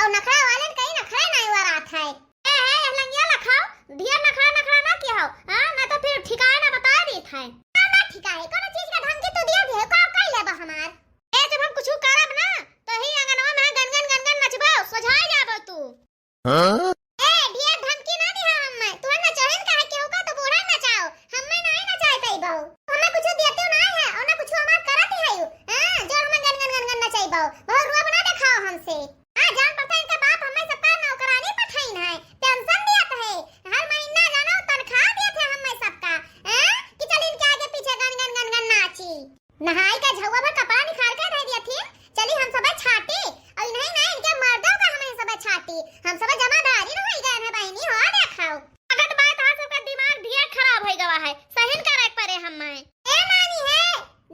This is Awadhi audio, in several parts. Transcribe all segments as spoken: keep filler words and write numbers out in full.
अउ नखरा वालेन कहीं नखरा नाहीं वरात है। ए, ए, ए, लंगिया लखाओ, ढेर नखरा, नखरा ना किया हो, हाँ? ना तो फिर ठिकाए ना बताए देत है। का ना ठिकाए? कोनो चीज का धमकी तू दिया दिए, का, का लेबा हमार? ए, जब हम कुछ करब ना, तो ही अंगनवा में गनगन, गनगन नचबो, सोझाए जाबो तू। हाँ? ए, ढेर धमकी ना दिहा हम्मे, तू ना चोहिन कहे केहू का तो बूढ़ा नचाओ, हम्मे नाहीं नचाए पइबो। हम्मे कुछ देते नाहीं है, और ना कुछ हमार करत ही है यू। हाँ, जो हम्मे गनगन, गनगन नचाइबो, बहुत रुआ बना देखाओ हमसे। हाँ, जान पड़ता है इनका बाप हम्मे सबका नौकरानी पठाइन है, पेंशन दियत है, हर महीना जानो तनख्वाह दियत है हम्मे सबका, हाँ, कि चल इनके आगे पीछे गन गन गन गन नाची। नहाई का झउआ भर कपड़ा निखार के धइ दियत ही, चली हम सबे छाटी, और नहीं नहीं इनके मर्दों का हमें सबे छाटी, हम सबे जमादारी न होई गए हैं बहिनी हो देखाओ। अगर बात आ सबका दिमाग ढेर खराब होई गवा है, सहिन करे परे हम्मे। ए मानी है,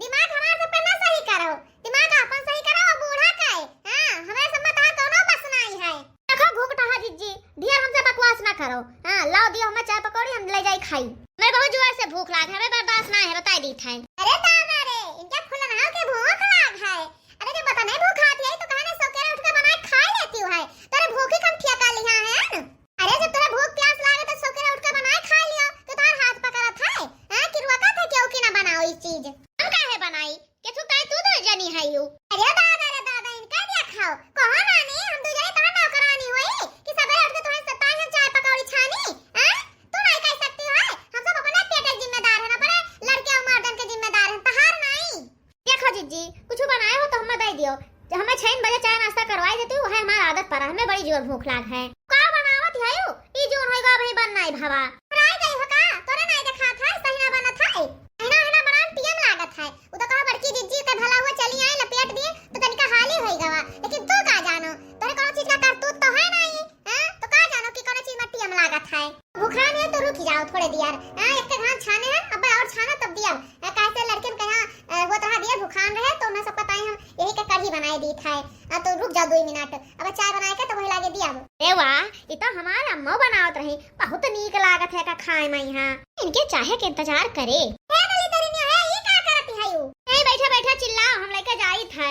दिमाग हमार सबका ना सही करो, दिमाग आपन सही करो, वो बूढ़ा का है। हाँ, हमारे सब में तहार कौनो बस नाहीं है। देखो घुघटाहा जिज्जी, ढेर हमसे बकवास ना करो। हाँ, लाओ दियो हमें चाय पकौड़ी, हम ले जाई खाई। हमें बहुत जोर से भूख लाग है, हमें बर्दाश्त ना है, बताई दी थाई। अरे दादा रे, इनके फुलनहा के भूख लाग है। अरे जब बता नहीं भूख आती है तो कहे ना सवेरे उठ के बनाए खा लेती है। तेरे भूखी कम ठिया कर लिया है ना? अरे जब तोरा भूख प्यास लागे तो सवेरे उठ के बनाए खा लियो, तो तार हाथ पकड़त है, हाँ, कि रुआ कहत है केहू की ना बनाओ ई चीज। हम काहे बनाई? केथू ताई तू दो जनी है यू। अरे दादा रे दादा, इनका दिया खाओ। कहो नानी, हम दू जनी तोहर नौकरानी होई कि सवेरे उठ के तोहर सताई हम चाय पकौड़ी छानी, हाँ? तू नहीं कह सकती है, हम सब अपने पेट के जिम्मेदार हैं, अपने लड़के और मर्दन के जिम्मेदार हैं, तहार नहीं। देखो जिज्जी, कुछ बनाए हो तो हमें दे दियो। हमें छह बजे चाय नाश्ता करवाई देती, वह हमार आदत परा, हमें बड़ी जोर भूख लाग है। का बनावत है यू? ई जोन होई गा, अबही बन नाई भवा। राय गई हो का? तोरे नाई देखात है, सही ना बनत है। हिना हिना बनान टीएम लागत है। उ तो कहा बड़की जिज्जी के भला हुआ चली आई, लपेट दिए तो तनिका हाली होई गवा। लेकिन तू का जानो, तोरे कोनो चीज का करतूत तो है नहीं। हाँ, तो का जानो कि कौन चीज में टीएम लागत है। भूखान है तो रुक जाओ थोड़े दियर। हाँ, एक के घान छाने हैं, अब और छाना तब दिया। हाँ, काहे से लड़कन के यहाँ, अ, वो तरह दियर भूखान रहे तो उन्हें सबका ताई हम यही के कढ़ी बनाए दी था। हाँ, तो रुक जाओ दो मिनट, अब चाय बनाए के तो वही लागे दिया। ए वाह, ये तो हमारे अम्मा बनावत रही, बहुत नीक लागत है का खाए में यहाँ। इनके चाहे के इंतजार करे। ए दलिदरिनिया है, ये का करत है यू? ए बैठा बैठा चिल्लाओ, हम लेके जाई था।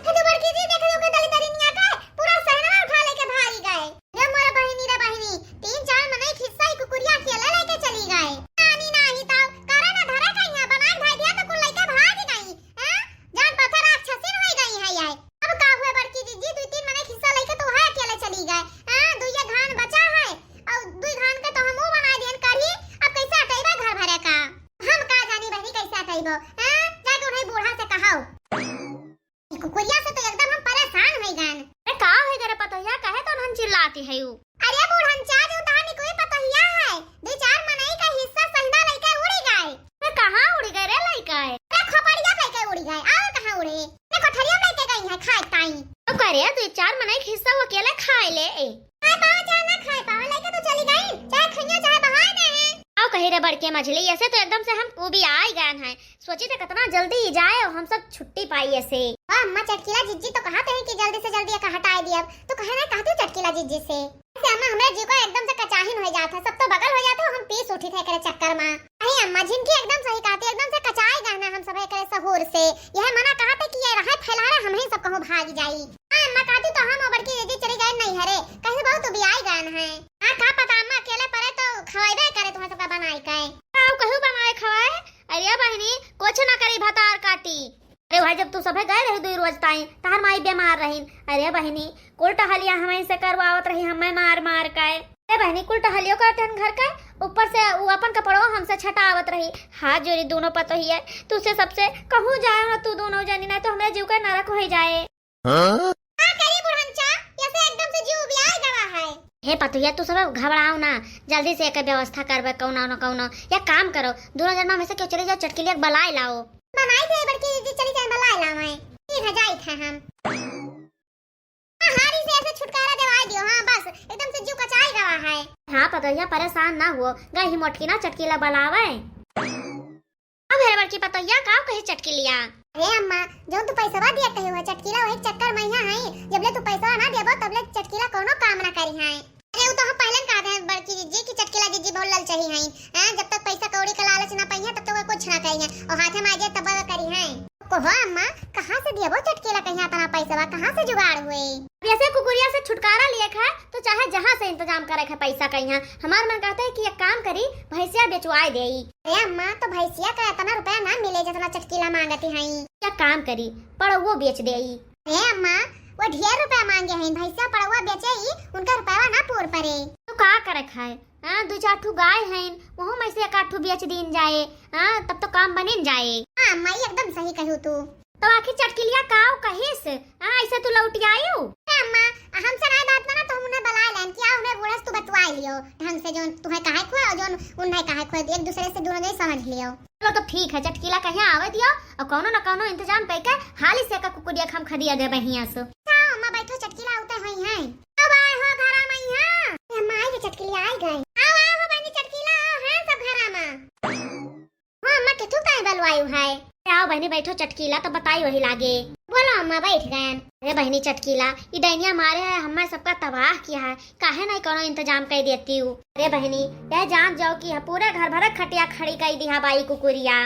हे तो बड़की जी, देख लो के दलिदरिनिया के पूरा सहनवा उठा लेके भागी गए। रे मोर बहिनी, रे बहिनी, तीन चार मनई खिस्सा ही कुकुरिया के ले लेके चली गए। नानी नाही ताऊ, करे ना धरे कहिया, बनाए भाई दिया तो कुल लेके भाग गई। हाँ? जान पत्थर राक्षसीन होई गई है ये। अब का हुए बड़की जी, जी, दू तीन मनई खिस्सा लेके तो है अकेले चली गए। हाँ? दुइये घान बचा है, और दुई घान के तो हम वो बनाए देन कढ़ी, अब कैसे अटैबा घर भरे का? हम का जानी बहिनी कैसे अटैबो? हाँ? जाके उन्हें बूढ़ा से कहाओ। ई कुकुरिया से तो एकदम हम परेशान होइ गन। अरे का होइ गए रे पतोहिया, काहे तो उन्हन चिल्लाती है यू? अरे बूढ़न चा, जो तहानी कोई पतोहिया है, दो चार मनई का हिस्सा सहिना लइका उड़ी गए। अरे कहाँ उड़ी गए रे लइका है? अरे खोपड़िया लइका उड़ी गए, और कहाँ उड़े? अरे कोठरिया में लइके गई है खाए ताई। तो करे दो चार मनई का हिस्सा वो अकेले खाए ले। खाए पावे चाहे ना खाए पावे, लइका तो चली गई, चाहे खइया चाहे बहाए दे हैं। आओ कही रे बड़के मझली, ऐसे तो एकदम से हम उबियाई गए हैं। सोची थे कितना जल्दी ई जाए और हम सब छुट्टी पाई ऐसे। हाँ अम्मा, चटकीला जिज्जी तो कहत हैं कि जल्दी से जल्दी एका हटाए दियब। तो कहे ना कहती चटकीला जिज्जी से। ऐसे अम्मा, हमरे जी को एकदम से कचाहिन हो जात है, सब तो बगल हो जात है, हम पीस उठी थे एकरे चक्कर में। नहीं अम्मा, झिनकी एकदम सही कहती, एकदम से कचाए गए ना हम सब एकरे सहूर से। यह मना कहत है कि ये रहे फैला रहे, हम ही सब कहूँ भाग जाई। हाँ अम्मा, कहती तो हम बड़की जिज्जी चली गए नहीं हरे, कहीं बहुत उबियाई गए हैं। हाँ का पता अम्मा, अकेले परे तो खवाइबे करे तुम्हें सबका बनाए के। का कहू बनाए खवाए? अरे बहिनी, कुछ ना करी भतार काटी। अरे भाई, जब तू सभे गए रही दुई रोज ताई, तहार माई बीमार रहीन। अरे बहिनी, कुल टहलिया हमहीं से करवावत रही, हमें मार मार के। अरे बहिनी, कुल टहलियो करत हन घर के, ऊपर से उ अपन कपड़ो हमसे छटावत रही। हाथ जोड़ी दोनों पतोहिए, तुझसे सबसे कहूँ जाए हो तू दोनों जनी, नहीं तो हमरे जीव का नरक हो जाए। हाँ? का करी बुढ़नचा, ऐसे एकदम से जीव उबियाए गवा है। हे पतोहिया, तू सब घबराओ ना, जल्दी से एक व्यवस्था करबे कौनो न कौनो। या काम करो, दोनों जन में से केहू चली जाओ, चटकिलिया के बलाए लाओ। बनाई थे बड़की दीदी, चली जाए बलाए लावे। ठीक है, जाई थे हम। हाँ, हारी से ऐसे छुटकारा दिवा दियो। हाँ, बस एकदम से जीव कचाई गवा है। हाँ पतोहिया, परेशान ना हुओ, गई ही मोटकी ना चटकीला बलावे। अब हे बड़की पतोहिया, का कही चटकिलिया? अरे अम्मा, जो तू पैसवा दिया कहे हुआ चटकीला, वही चक्कर में यहाँ है। जब ले तू पैसवा ना देबो, तब ले चटकीला कोनो काम ना करी है। अरे, वो तो हम पहले कहा थे बड़की जिज्जी कि चटकीला जिज्जी बहुत ललचही हैं। हाँ, जब तक पैसा कौड़ी का लालच ना पाई है, तब तक वो कुछ ना कही है। और हाथे में आ जाए, तब वो करी है। कहो अम्मा, कहाँ से देबो चटकीला कहीं इतना पैसवा, कहाँ से जुगाड़ हुए? अब ऐसे कुकुरिया से छुटकारा लिए खाए तो चाहे जहाँ से इंतजाम करे खाए पैसा का यहाँ। हमार मन कहते है कि एक काम करी, भैंसिया बेचवाए देई। अरे अम्मा, तो भैंसिया का इतना रुपया ना मिले जितना चटकीला मांगती हैं। एक काम करी, पड़वो बेच देई। अरे अम्मा, वो ढेर रुपया मांगे हैं, भैंसिया पड़वा बेचे ही उनका रुपया ना पूर पड़े। तो का करे खाए? हाँ, दू चार ठू गाय हैं, वहू में से एक आध ठू बेच दीन जाए। हाँ, तब तो काम बनिन जाए। हाँ अम्मा, ये एकदम सही कहू तू। तो आखिर चटकिलिया काव कहिस? हाँ, ऐसे तू लौट आयु? ए अम्मा, हमसे नाई बात बना तो हम उन्हें बुलाए लेन कि आओ उन्हें बूढ़ा से तू बतवाए लियो ढंग से, जोन तुम्हें कहे खोए और जोन उन्हें कहे खोए, एक दूसरे से दोनों जने समझ लियो। चलो तो ठीक है, चटकीला कहीं आवे दियो और कौनो न कौनो इंतजाम करके हाली से का कुकुरिया के हम खदिया दे बहिया से। आओ अम्मा बैठो, चटकीला उते हुई हैं। अब आए हो घरा में यहाँ। ए अम्मा आई गए, चटकीला आई गए। आओ, आओ हो बहनी चटकीला, आओ हैं सब घरा में। हाँ अम्मा, केथू काहे बलवायु है? आओ बहनी बैठो चटकीला, तो बताई वही लागे। बोलो अम्मा, बैठ गयन। अरे बहनी चटकीला, ई डैनिया मारे है, हमें सबका तबाह किया है, काहे नहीं कोनो इंतजाम कर देती हूँ? अरे बहनी, यह जान जाओ कि यह पूरे घर भर खटिया खड़ी कर दी है बाई कुकुरिया।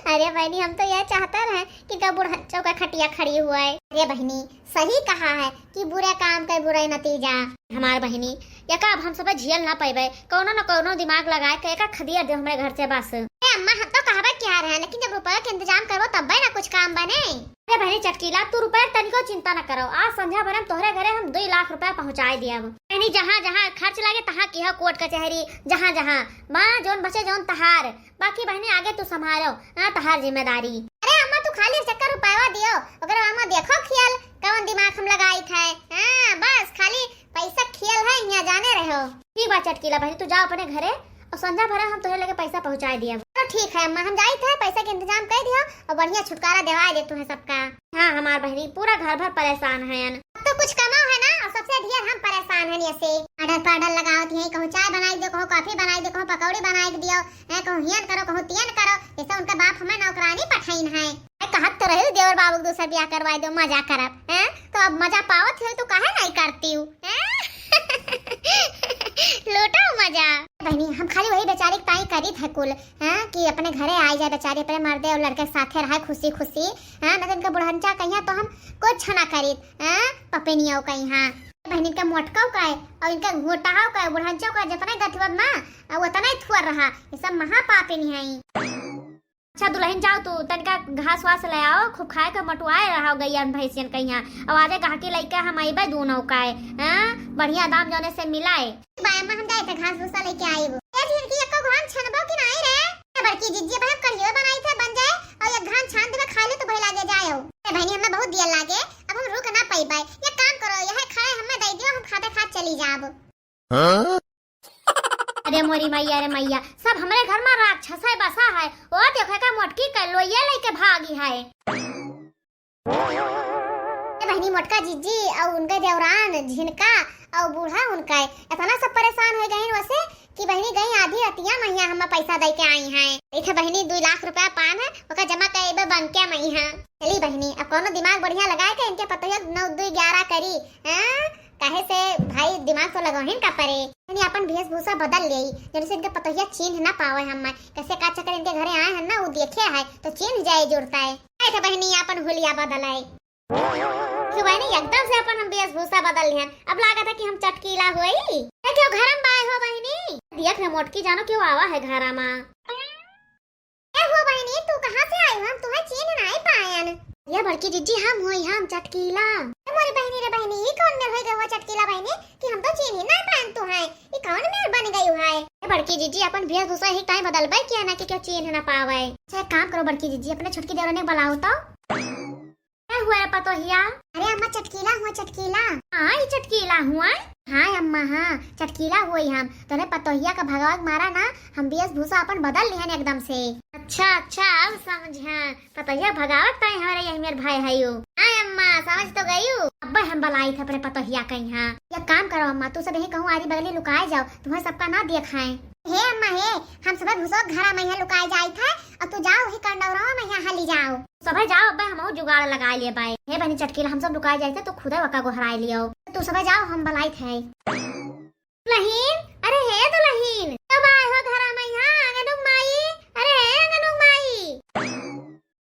अरे बहनी, हम तो यह चाहते रहे कि का बुढ़ा चौका खटिया खड़ी हुआ है। अरे बहनी, सही कहा है कि बुरे काम के बुरे नतीजा। हमार बहिनी, यका अब हम सब झेल ना पइबे, कौनो न कौनो दिमाग लगाए के एका खदिया दे हमरे घर से बस। ए अम्मा, हम तो कहबे क्या रहे, लेकिन जब रुपया के इंतजाम करबो तब्बे ना कुछ काम बने। अरे बहिनी चटकीला, तू रुपया के तनिको चिंता न करो, आज संझा भर हम तोहरे घरे हम दुई लाख रुपया पहुँचाए दियब। बहिनी, जहाँ जहाँ खर्च लागे तहाँ किहा कोर्ट कचहरी, जहाँ जहाँ बा जोन बचे जोन तहार, बाकी बहिनी आगे तू संभालो, हाँ, तहार जिम्मेदारी। अरे अम्मा, तू खाली चक्कर रुपयावा दियो, ओकरे बाद में देखो खियाल कौन दिमाग हम लगाई थे। हाँ, बस खाली पैसा खियाल है, यहाँ जाने रहो। ठीक बा चटकीला बहिनी, तू जाओ अपने घरे और संझा भरा हम तोहरे लगे पैसा पहुँचाए दिया। तो ठीक है अम्मा, हम जाई थे, पैसा के इंतजाम कर दियो और बढ़िया छुटकारा दिवाए दे तुम्हें सबका। हाँ हमार बहिनी, पूरा घर भर परेशान हयन। अब तो कुछ कमाओ है ना, और सबसे ढेर हम परेशान हन। ऐसे ऑर्डर पर ऑर्डर लगावत हैं, कहूँ चाय बनाई दियो, कहूँ कॉफी बनाई दियो, कहूँ पकौड़ी बनाई दियो, हैं, कहूँ हियन करो, कहूँ तियन करो, जैसे उनका बाप हमें नौकरानी पठाइन है। मैं कहत तो रही देवर बाबू के दूसर ब्याह करवाई दो, मजा करब, हैं, तो अब मजा पावत हो तो काहे नहीं करती हूँ, हैं? लूटो मजा। बहिनी, हम खाली वही बेचारी के ताई करीत है कुल, हैं, कि अपने घरे आई जाए बेचारी, अपने मर्दे और लड़के के साथे रहे खुशी खुशी, हैं, न तो इनका बुढ़ंचा कहिया तो हम कुछ ना करीत, हैं, पपेनियो कहिया। बहिनी, इनका मोटकाओ का है और इनका घोटाओ का है, बुढ़ंचो का जितना गथुआ ना, और उतना ही थुअर रहा, ये सब महापापिनी है। अच्छा दुल्हन, जाओ तू तनिका घास वास ले आओ, खूब खाए के मोटुआए रहो गैया भैंसियन कहिया। अब आजे गाहकी लइके हम अइबे दूनो का है, हैं? बढ़िया दाम जौने से मिलाए। बाय अम्मा, हम जाए थे घास भूसा लेके आए वो। ए झिनकी, एको घाम छनबो कि नहीं रे? ए बड़की जिज्जी, भाई कढ़ियो बनाई थे बन जाए और एक घाम छान देवे खा ले तो भाई लागे जाए हो। ए बहनी, हमें बहुत दिया लागे, अब हम रुक ना पाइबे। एक काम करो, यह खाए हमें दे दियो, हम खाते खात चली जाब। हाँ? अरे मोरी मैया रे मैया, सब हमरे घर में राक्षस है बसा है। ओ देखो का मोटकी का लोइया लेके भागी है। ए बहनी, मोटका जिज्जी और उनके देवरान झिनका और बूढ़ा उनका इतना सब परेशान हो गए वैसे कि बहनी गई आधी रतिया महिया हम पैसा दे के आई हैं। इथे बहनी दो लाख रुपया पान है, ओका जमा करबे बंकिया मई है। चली बहनी, अब कोनो दिमाग बढ़िया लगाए के इनके पतोहिया नौ दो ग्यारह करी, हाँ? काहे से भाई दिमाग तो लगौहिन का परे। यानी अपन वेशभूषा बदल लेई, जैसे इनके पतोहिया चीन्ह ना पावे हम। कैसे का चक्कर इनके घरे आए हैं ना, वो देखे है तो चीन्ह जाए जुड़ता है। ऐसे बहनी अपन हुलिया बदल है। क्यों बहनी, एकदम से अपन हम वेशभूषा बदल लिहन, अब लागत है कि हम चटकीला होई। ए, क्यों घर में बाय हो बहनी? देख रे मोटकी, जानो क्यों आवा है घरा मा। ए हो बहनी, तू कहाँ से आई हो? हम तुम्हें चीन्ह नहीं पायन। ये बड़की जिज्जी, हम होई हम चटकीला। ए मोरी बहनी रे बहनी, ई कौन मेर होई गई हो चटकीला बहनी कि हम तो चीन्ह ही नहीं पायन तुम्हें। ई कौन मेर बन गई है? ए बड़की जिज्जी, अपन वेशभूषा ही टाइम बदलबे किया ना कि क्यों चीन्ह ना पावे। अच्छा एक काम करो बड़की जिज्जी, अपने छोटकी देवरानी के बुलाओ तो। क्या हुआ है पतोहिया? अरे अम्मा, चटकीला हुआ, चटकीला। हाँ, ये चटकीला हुआ है? हाँ अम्मा, हाँ, चटकीला हुआ ही हम। तोरे पतोहिया का भगावे के मारा ना, हम वेशभूषा अपन बदल लिहन एकदम से। अच्छा, अच्छा, अब समझा। पतोहिया भगावत ताई हमारे यही मेर भाई है यू। हाँ अम्मा, समझ तो गई हूँ। अब हम बुलाई थे अपने पतोहिया कहीं। हाँ, एक काम करो अम्मा, तू सब यही कहूँ आरी बगली लुकाए जाओ, तुम्हें सबका ना देखाएं। हे अम्मा हे, हम सब भूसो घरा में यहाँ लुकाए जाई थे, और तू जाओ वही कंडौरवा में यहाँ हली जाओ। सभे जाओ, अबे हमहू जुगाड़ लगाए लिए बाय। हे बहनी चटकीला, हम सब लुकाए जाए थे, तू खुदे वका गोहराए लियो। तू सभे जाओ, हम बलाई थे। दुलहिन, अरे हे दुलहिन, कब आए हो घरा में यहाँ? आंगनुक माई, अरे हे आंगनुक माई।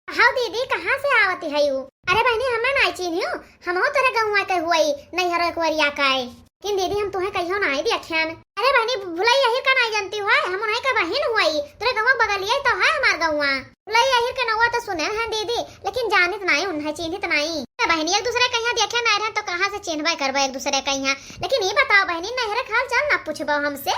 हाउ दी, दीदी, कहाँ से आवत है यू? अरे बहिनी, हमें नाई चिन्हियो, हमहू तोरे गौवा के हुई, नैहर एक वरिया का है। लेकिन दीदी, हम तुहे कहियो नाई देखियन। अरे बहिनी, भुलई अहिर का नाई जानती हुआ, हम उन्हें का बहिन हुई, तोरे गौवा बगलिए तो है हमार गौवा। भुलई अहिर के नौवा तो सुने हैं दीदी, लेकिन जानित नाई, उन्हें चिन्हित नाई। अरे बहिनी, एक दूसरे कहिया देखे नाई रहे तो कहाँ से चिन्हबे करबो एक दूसरे कहिया। लेकिन ये बताओ बहिनी, नैहर के हाल चाल ना पूछबो हमसे?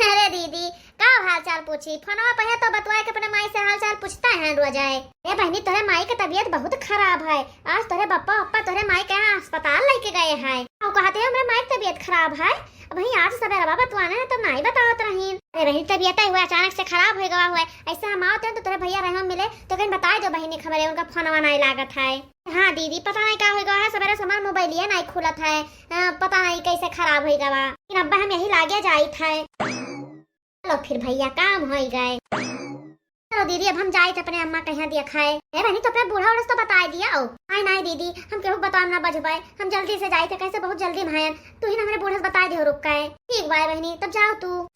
अरे दीदी, का हाल चाल पूछी? फोनवा पे है तो बतवाए के अपने माई से हाल चाल पूछता है रोज आए। ए बहिनी, तोरे माई के तबीयत बहुत खराब है। आज तोरे बप्पा पप्पा तोरे माई के यहाँ अस्पताल लेके गए हैं। और कहते हैं हमरे माई के तबीयत खराब है। अब वही आज सबेरवा बतवाने हैं तो नाई बतावत रहीन। अरे बहिनी, तबीयत है हुआ अचानक से खराब हो गवा हुआ है। ऐसे हम आवत हैं तो तोरे भैया रहे मिले तो कहीं बताए दो बहिनी, खबरे उनका फोनवा नाई लागत है। हाँ दीदी, पता नहीं का हो गवा है, सबेरे से हमार मोबाइलिया नाई खुलत है। हाँ, पता नहीं कैसे खराब हो गवा, लेकिन अब्बा हम यही लागे जाइत है। चलो फिर भैया, काम होई गए। चलो दीदी, अब हम जाइत अपने अम्मा के यहाँ देखाए। ए बहिनी, तो अपने बूढ़ा उढ़ा से तो बताए दिया हो। नाई नाई दीदी, हम केहू के बताए ना बजबाए, हम जल्दी से जाइत है, कैसे बहुत जल्दी में हैं। तू ही ना हमरे बूढ़ा से बताए दियो रुक के। ठीक बाय बहिनी, तब जाओ तू।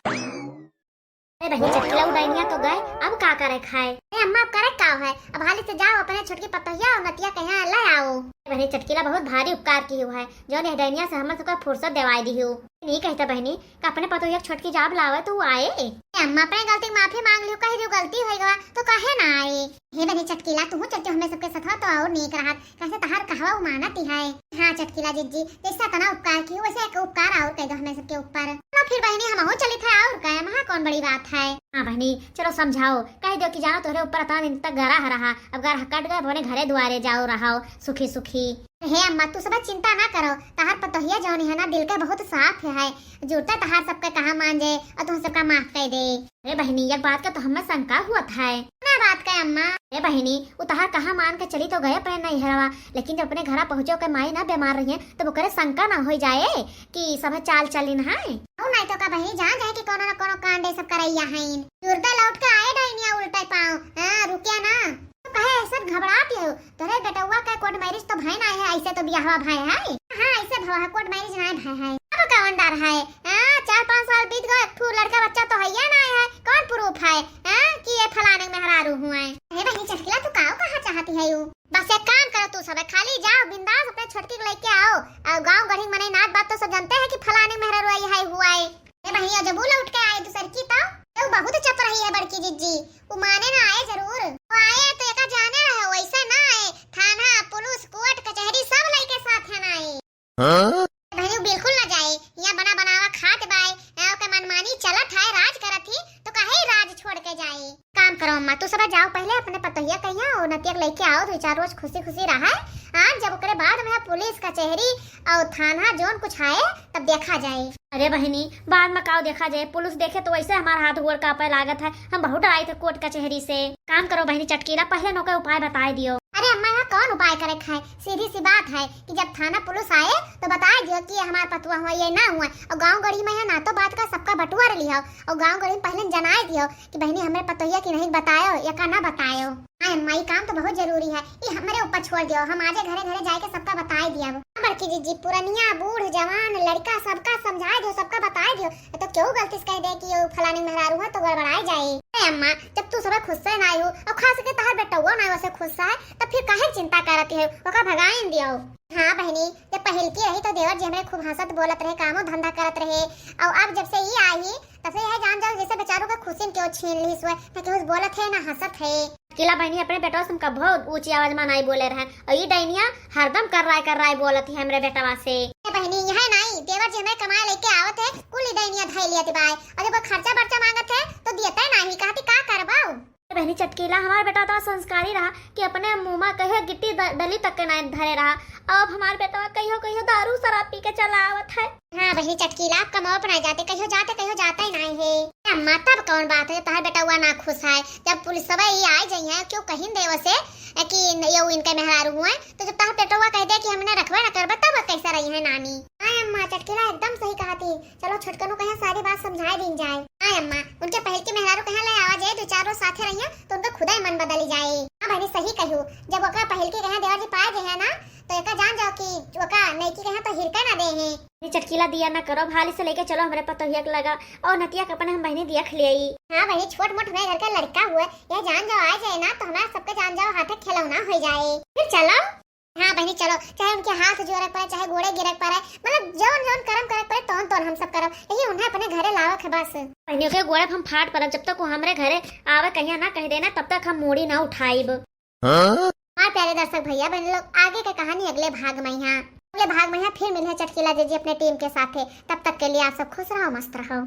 ए बहिनी चटकीला, उ डैनिया तो गए, अब का करे खाए? ए अम्मा, अब करे का है? अब हाली से जाओ अपने छोटकी पतोहिया और नतिया के यहाँ ले आओ। ए बहिनी चटकीला, बहुत भारी उपकार की हुआ है, जौन यह डैनिया से हमर सबका फुर्सत देवाई दी हो। नहीं कहता बहिनी, का अपने पतोहिया के छोटकी जाब लावे तो उ आए। ए अम्मा, अपने गलती के माफी मांग लियो, कह दियो गलती हो गवा तो काहे ना आए। हे बहिनी चटकीला, तू चलते हमें सबके साथ तो और नीक रहत, कैसे तहार कहवा उ मानत ही है। हाँ चटकीला जिज्जी, जैसा तना उपकार की वैसे एक उपकार और कह दो हमें सबके ऊपर। चलो फिर बहिनी, हम हो चलित है और का, महा कौन बड़ी बात है। हाँ बहिनी, चलो समझाओ, कह दो कि जाओ तोहरे ऊपर अतना दिन तक गरा रहा, अब गरा कट गए, अपने घरे दुआरे जाओ रहो सुखी सुखी। हे अम्मा, तू सब चिंता ना करो, तहार पतोहिया जौन है ना, दिल के बहुत साफ है, जुड़ता तहार सबके कहा मान जाए और तुम सबका माफ कर दे। अरे बहिनी, एक बात का तो हमें शंका हुआ था। ना बात का अम्मा? अरे बहिनी, उ तहार कहा मान के चली तो गए अपने नैहरवा, लेकिन जब अपने घरा पहुँचो के माई ना बीमार रही है, तब ओकरे शंका ना हो जाए कि सब चाल चलिन है। ओ नहीं तो का बहिनी, जान जाए कि कोनो ना कोनो कांड ये सब करैया हैं। जुड़ता लौट के आए डैनिया उल्टे पाँव, हाँ, रुकिया ना। तो कहे ऐसा घबरात हो, तोरे बेटउआ के court marriage तो भय ना है, ऐसे तो बियाहवा भय है। हाँ, ऐसे भवा है, court marriage ना भय है। अब कौन डर है? हाँ, चार पाँच साल बीत गए, एक ठू लड़का बच्चा तो है ना है, कौन proof है, हाँ, कि ये फलाने मेहरारू हुए? हे बहिनी चटकीला, तू काऊ कहा चाहती है यू? बस एक काम करो तू सब, खाली जाओ बिंदास अपने छोटकी के लेके आओ, और गाँव गढ़ी मनई नात बात तो सब जानते हैं कि फलाने मेहरारू आई है हुआ है। ए बहिनी, जब उ लौट के आए दूसर की तो, तो बहुत चप रही है बड़की जिज्जी। उ माने ना आए जरूर। वो आए तो एका जाने रहे, वैसे ना आए। थाना, पुलिस, कोर्ट, कचहरी सब लइके साथ है ना आए। हाँ? बहिनी, उ बिल्कुल ना जाए। यहाँ बना बनावा खात बाए, यहाँ ओके मनमानी चलत है, राज करत ही, तो काहे राज छोड़ के जाए? काम करो अम्मा, तू सब जाओ पहले अपने पतोहिया कहिया और नतिया के लेके आओ, दो चार रोज खुशी खुशी रहा। आज जब ओकरे बाद में पुलिस कचहरी और थाना जौन कुछ आए तब देखा जाए। अरे बहिनी, बाद में काव देखा जाए, पुलिस देखे तो वैसे हमार हाथ गोड़ कांपे लागत है, हम बहुत डराई थे कोर्ट कचहरी से। काम करो बहिनी चटकीला, पहले नोके उपाय बताए दियो। अरे अम्मा, यहाँ कौन उपाय करे है, सीधी सी बात है कि जब थाना पुलिस आए तो बताए दियो कि ये हमार पतुआ हुआ, ये ना हुआ, और गाँव गढ़ी में है ना तो बात का सबका बटुआ लिया, और गाँव गढ़ी में पहले जनाए दियो कि बहिनी हमरे पतोहिया की नहीं बतायो या का ना बतायो। हाँ अम्मा, ये काम तो बहुत जरूरी है, ये हमरे ऊपर छोड़ दियो, हम आजे घरे घरे जाए के सबका बताए दिया। हाँ बड़की जिज्जी, पुरनिया, बूढ़, जवान, लड़का, सबका समझाए दियो, सबका बताए दियो। ये तो केहू गलती से कह दे कि ये फलानी मेहरारू है तो गड़बड़ाए जाए। अरे अम्मा, जब तू सब खुश से ना हो और खास के तहार बेटउआ ना वैसे खुश है, तब फिर काहे चिंता करती है, ओका भगाइन दियो। हाँ बहिनी, जब पहिल की रही तो देवर जी हमरे खूब हंसत बोलत रहे, कामो धंधा करत रहे, और अब जब से ये आई तब से यह जान जाओ जैसे बेचारों का खुशी केहू छीन ली हुए, ना केहू बोलत है ना हंसत है। चटकीला बहिनी, अपने बेटवा से हम कभो ऊंची आवाज में नाई बोले रहन, और ई डैनिया हरदम कर्राए कर्राए बोलत है हमरे बेटवा से। ए बहिनी, यह नाई, देवर जी हमें कमाए लेके आवत है, कुल ई डैनिया धई लियत बाय, और जब वो खर्चा बर्चा मांगत है तो दियते नाही, कहती का करबाऊ। ए बहिनी चटकीला, हमार बेटा तो संस्कारी रहा कि अपने मुंह में कहियो गिट्टी द-, डली तक के नाई धरे रहा, अब हमार बेटवा कहियो कहियो दारू शराब पी के चला आवत है। हाँ बहिनी चटकीला, अब कमाओ अपना जाते, कहियो जाते, कहियो जाता ही नाई है। अम्मा, तब कौन बात है, तोहर बेटवा ना खुश है, जब पुलिस सब ये आ जाई है, क्यों कहीं देव से कि न-, ये इनके मेहरारू हुए, तो जब तोहर बेटवा कह दे कि हमने रखबे ना करबे, तब कैसे रही है नानी? हाँ अम्मा, चटकीला एकदम सही कहा थी। चलो छोटकनों कहे सारी बात समझाए दीन जाए। हाँ अम्मा, उनके पहल के मेहरारू कहे ले आवा जाए, दो चार रोज साथे रहिए, तो उनका खुदा ही मन बदल जाए। हाँ बहिनी, सही कहू, जब ओका पहल के कहे देवर जी पाए गए हैं ना, तो एका जान जाओ कि ओका नईकी कहे तो हिरका ना दे हैं। ये चटकीला दिया ना करो, हाली से लेके चलो हमरे पतोहिया के लगा, और नतिया के अपने हम बहिनी दिया खिलियाई। हाँ बहिनी, छोट मोट हमरे घर का लड़का हुए, यह जान जाओ आ जाए ना तो हमारा सबके जान जाओ हाथे खिलौना हो जाए। फिर चलो। हाँ बहिनी चलो, चाहे उनके हाथ जोड़े पड़े, चाहे गोड़े गिरे पड़े, मतलब जौन जौन करम करे पड़े तौन तौन हम सब करब, लेकिन उन्हें अपने घरे लावे के बस। बहिनी ओके गोड़े हम फाट पड़ब, जब तक वो हमरे घरे आवे कहिया ना कह देना तब तक हम मूड़ी ना उठाइब। हाँ प्यारे दर्शक भैया बहन लोग, आगे के कहानी अगले भाग में यहाँ, अगले भाग में यहाँ फिर मिले चटकीला जीजी अपने टीम के साथे। तब तक के लिए आप सब खुश रहो, मस्त रहो।